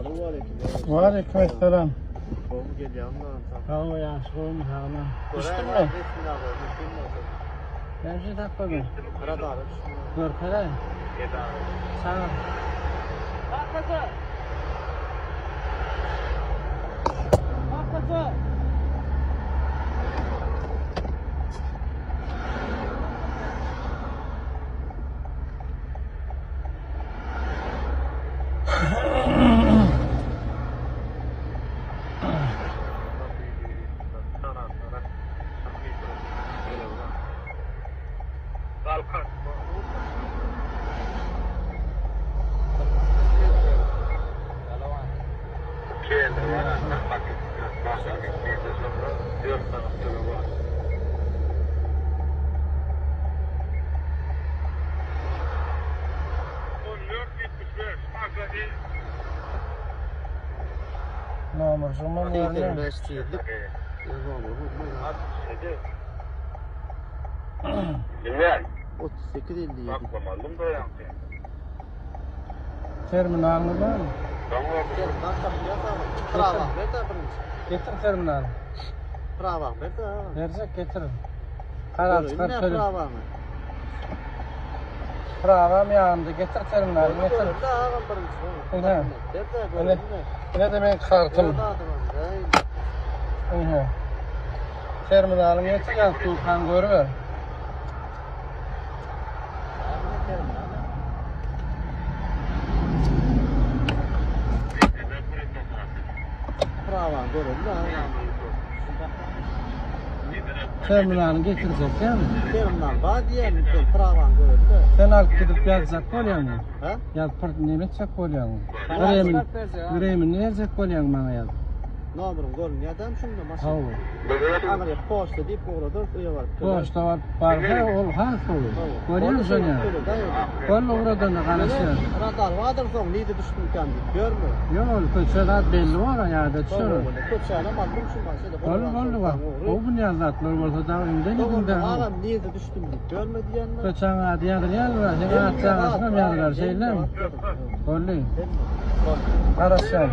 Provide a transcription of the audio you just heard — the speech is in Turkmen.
Waleýkim essalam. Hawa ýagşy gowmy sagmy? Düşdüňmi? Näme üçin sakladyň? Görkezäý. Çagyr. Nomer şuman görünýär. 85 tizlik. 38 57. Terminalyňyz barmy? Prava ber de birinji. Getir terminaly. Prava ber de. Berjek getir. Karar çykar Ne töle. pravany? Pravam ýanynda getir terminaly getir. Ber de agam birinji. Ine. Ber de Ine. Ine de meň kartym. Ine. Terminalyň getir ýazyp durkan görüber. Pravany görelim de. Terminalyny getirjek ýaly. Terminal bar diýen, pravany görelim de. Sen alyp gidip ýazjak bolýaňmy? Ha? Ýazyp bir neme etjek bolýaň? Remin, remin berjek bolýaň maňa ýazyp. Nomeryň görünýär şunda maşyn. Hawa. Aňryk poçta diýip ugradarys öýe baryp. Poçta baryp barsa ol has gowy. Görýäň şony. Ol ugradanda garaşýar. Radar bardyr soň nirde düşdümkäm diýip görme. Ýok ol köçe zat belli bolar ýa-da düşer. Köçäni aldym şu maşyny. Boldy boldy bak. Gowy bunýan zatlar bolsa dagy öňden ediň dagy. Agam nirde düşdüm diýip görme diýenler. Köçäň ady ýazylýar, seň at çagasyňam ýazylar şeýlemi? Boldy. Garaşýan.